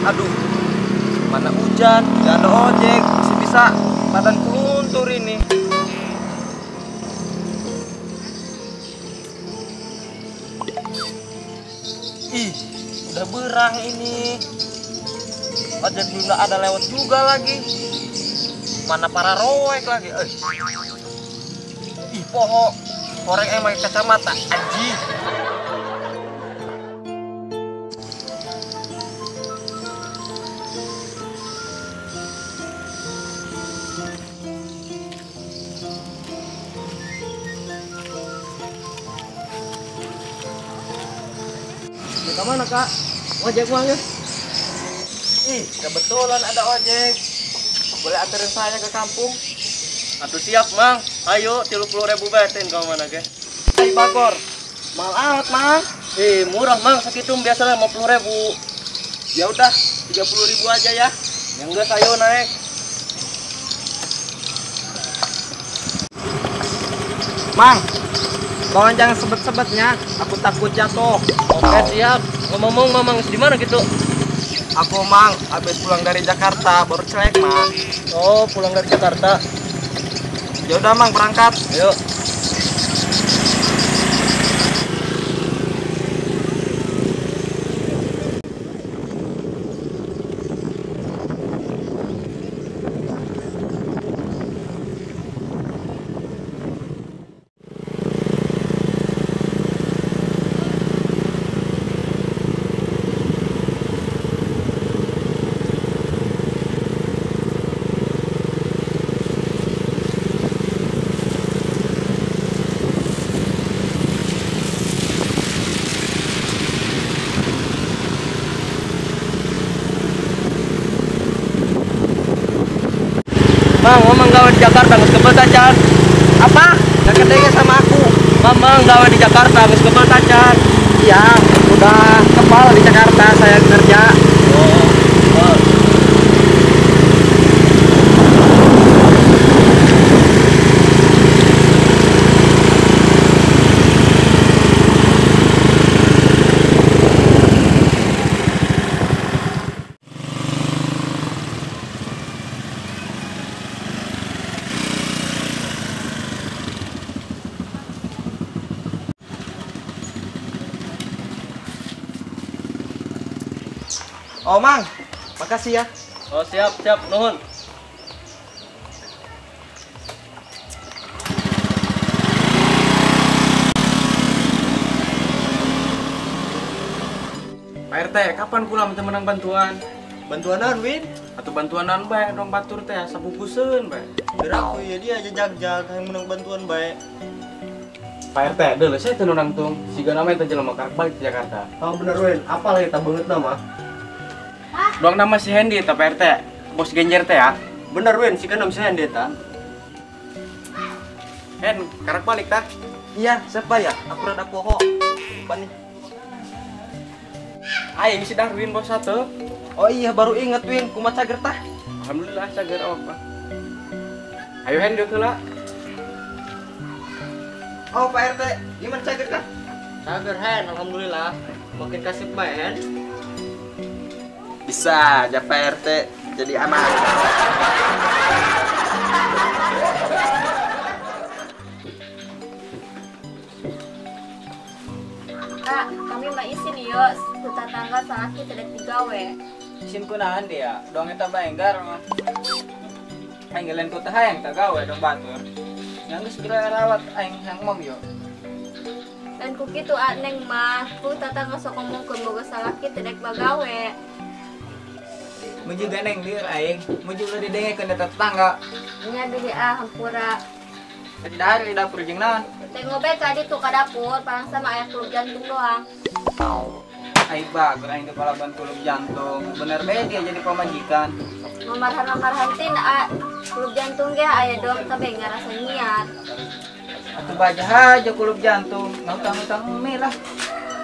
Aduh, mana hujan, gak ada ojek, bisa-bisa badanku luntur ini. Ih, udah berang ini. Ojek belum ada lewat juga lagi. Mana para roek lagi. Ih, poho. Orang yang pakai kacamata, aji. Ke mana kak? Ojek mana? Ih, kebetulan ada ojek. Boleh anterin saya ke kampung? Atuh siap, Mang. Ayo, 30.000 betin kau mana ge? Hai Bagor. Mahal amat, Mang. Ih, murah, Mang. Segitu biasanya 50.000. Ya udah, 30.000 aja ya. Yang enggak ayo naik. Mang, tolong jangan sebet-sebetnya, aku takut jatuh. Oke, siap. Ngomong-ngomong, Mamang di mana gitu? Aku, Mang, habis pulang dari Jakarta, baru celek, Mang. Oh, pulang dari Jakarta. Ya udah, Mang, berangkat. Ayo. Mang, mamang gawe di Jakarta geus kebel tacan. Apa? Gak kedenge sama aku. Mamang gawe di Jakarta geus kebel tacan. Iya, udah kebal di Jakarta saya kerja. Oh, oh. Oh, Mang, makasih ya. Oh, siap, siap, nuhun. Pak RT, kapan kula minta menang bantuan? Bantuanan, Win? Atau bantuanan bae dong batur teh sabukuseun bae. Gerak ya dia aja jag-jag yang menang bantuan bae. Pak RT, deuleu saya teu nangtung. Siga nama eta jelema karek balik ke Jakarta. Oh, bener Win, apa lagi banget nama? Doang nama si Hendy ta Pak RT, bos genjer teh ya. Bener Win, si kan si Hendy ta. Hen, karek balik ta? Iya, siapa ya? Aku rada poho. Lupa nih. Aing si Darwin bos satu. Oh iya, baru inget Win, kumaha cager tah? Alhamdulillah cager apa. Ayo Hen dieu heula. Oh Pak RT, gimana cager tah? Cager Hen, alhamdulillah. Makin kasih bae Hen. Bisa aja Pak RT jadi aman. Kak, kami mah isin yuk, ku tetangga salaki tidak digawe. Isin kunaon dia, dong eta baenggar mah. Aing lain ku teh hayang teh gawe dong batur. Yang geus kira rawat aing hayang mom yo. Dan ku kitu neng mah, ku tetangga sok ngomongkeun boga salaki tidak bagawe. Muju ganeng lieur aing, muju ulah didengekeun eta tetangga. Nya deui ah hampura. Dahar di dapur jeung naon? Teh ngobe ka ditu ka dapur, palang sama aya kulub jantung doang. Ai bager aing teh palaban kulub jantung. Bener bae dia jadi pamajikan. Mamarhan-mamarhan tin a kulub jantung ge aya doang tapi ngarasa niat. Atuh baja aja kulub jantung, ngutang-ngutang mie lah.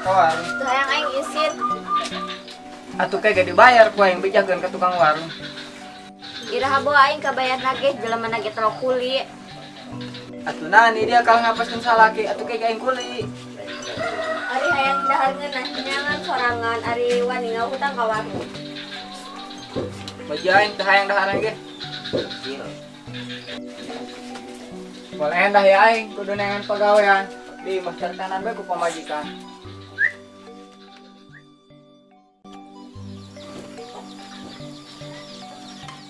Ka warung. Tuh hayang aing isin. Atuh kayak gak dibayar ku aing bejakeun ka tukang warung. Iraha boa aing kabayar nagih jelema nage telo kuli. Atuh nani dia kalau ngapaskeun salaki atuh kayak aing kuli. Ari hayang dahar ngeunah nyangan sorangan ari wani ngahutang ka warung. Baju aing teh hayang daharan ge. Boleh endah ya aing kudu neangan pagawean di imah caritanan bae ku pamajikan.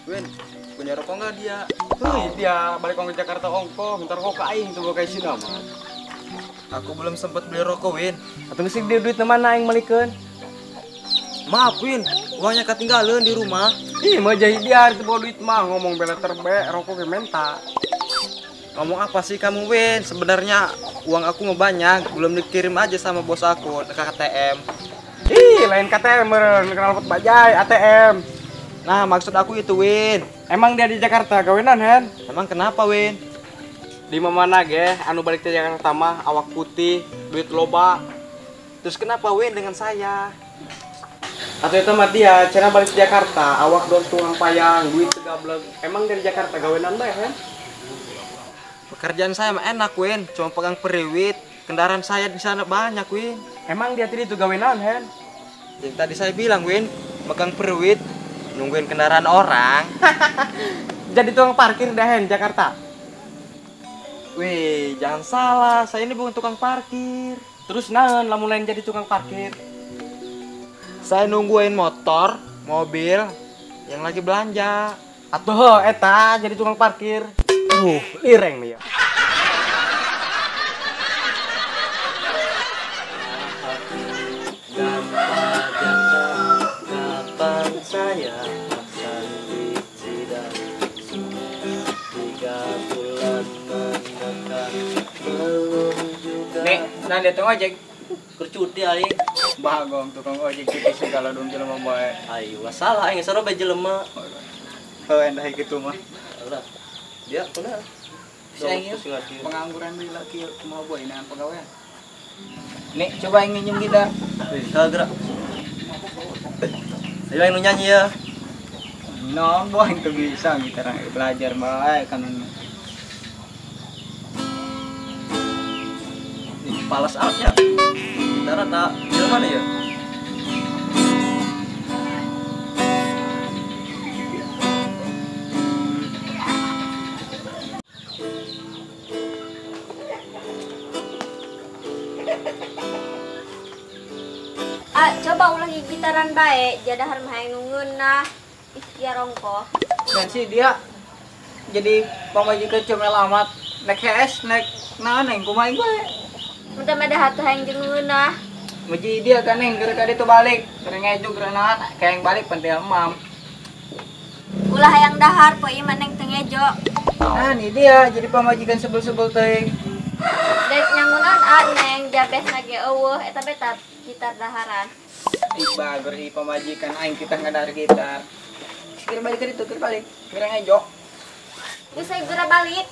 Win, punya rokok nggak dia? Tuh dia balik ke Jakarta ongko, bentar kok ke aing tuh kayak sini mah. Aku belum sempat beli rokok, Win. Atau sih dia duit mana aing melikeun? Maaf, Win, uangnya ketinggalan di rumah. Ih, mah jadi dia itu bawa duit mah ngomong bela terbe, rokok ke menta. Ngomong apa sih kamu, Win? Sebenarnya uang aku mau banyak, belum dikirim aja sama bos aku ke KTM. Ih, lain KTM meureun, kenal pot bajai, ATM. Nah, maksud aku itu, Win. Emang dia di Jakarta gawenan, Hen? Emang kenapa, Win? Di mana ge anu balik ke Jakarta mah awak putih, duit loba. Terus kenapa, Win, dengan saya? Atau itu mah dia cenah balik ke Jakarta, awak dong tukang payang, duit segablek. Emang dari Jakarta gawenan bae, Hen? Pekerjaan saya mah enak, Win. Cuma pegang periwit. Kendaraan saya di sana banyak, Win. Emang dia tadi itu gawenan, Hen? Yang tadi saya bilang, Win, pegang periwit, nungguin kendaraan orang. Jadi tukang parkir dah, Hen, Jakarta. Wih, jangan salah, saya ini bukan tukang parkir. Terus naon lamun lain jadi tukang parkir? Saya nungguin motor, mobil yang lagi belanja. Atuh eta jadi tukang parkir. Lireng nih ya. Kapan saya akan disidang? 3 bulan menekan belum juga. Nih, nah dia tukang ojek. Kercuti aing. Bagong tukang ojek cuti segala dong jelema bae. Ayo, salah aing sarua bae jelema. Heuh endah kitu mah. Alah. Dia kunaon? Si aing pengangguran deui laki kumaha boy neangan pagawean. Nih, coba aing nginjem gitar. Heuh, gerak. Ayo aing nu nyanyi ya. No, boy teu bisa gitar belajar bae kan. Ih, palas alatnya. Gitar tak jelema mana ya? Ah, coba ulah gitaran bae, jadahar mah hayang nungeunah. Ikhtiar ongkoh. Dan sih dia jadi pamajikan comel amat. Nek HS, nek naon neng kumaha bae. Mun teh mah hatu hayang jeung ngeunah. Muji dia kan neng geura ka ditu balik, geura ngejuk geura naon, kayak yang balik penting emam. Ulah hayang dahar poe ieu mah neng teu ngejo. Nah, ini dia jadi pamajikan sebel-sebel teuing. Dek nyangunan ah neng jabesna ge eueuh eta beta gitar daharan. Ih bager ieu pamajikan aing kita ngadar gitar. Geura balik ka ditu, geura balik. Geura ngejo. Geus geura balik.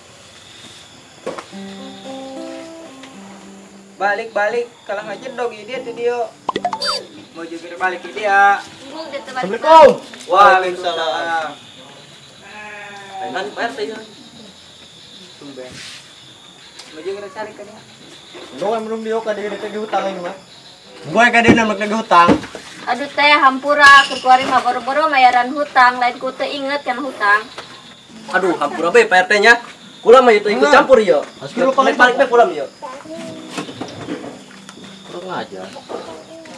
Balik-balik kalau ngajedog ieu dia teh dia. Mau juga balik ieu dia. Assalamualaikum. Waalaikumsalam. Kan Pak RT ya. Tumben. Mau juga cari ka dia. Doang belum dia ka dia teh hutang aing mah. Boy ka dia namek lagi hutang. Aduh teh hampura keur kuari mah boro-boro mayaran hutang, lain ku teu inget kana hutang. Aduh, hampura bae Pak RT nya. Kula mah itu ikut campur ya. Balik bae kula mah ya. Kurang aja.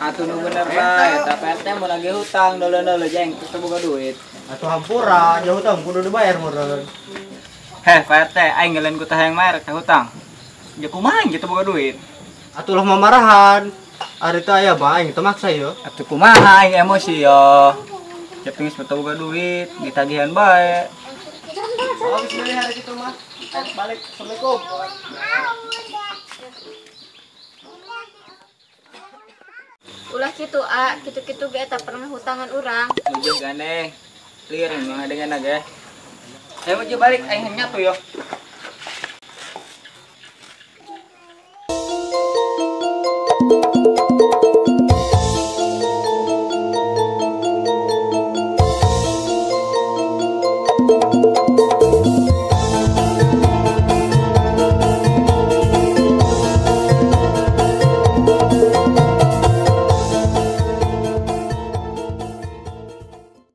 Atuh nu bener bae, eta Pak RT mau lagi hutang dolo-dolo jeng teu boga duit. Atuh hampura, jauh hutang kudu dibayar meureun. Heh, Pak RT, aing ngeuleun ku teh hayang mayar ka hutang. Ja kumaha aing teu boga duit. Atuh lah mamarahan. Ari teh aya mah aing teu maksa yo. Atuh kumaha aing emosi yo. Ceuk geus teu boga duit, ditagihan bae. Oh, bismillah hari kitu mah. Balik. Assalamualaikum. Ulah kitu ah, kitu-kitu ge eta pernah hutangan urang. Mujuh gandeng. Lieur mah dengan ge. Ayo maju balik aing nyatu yo.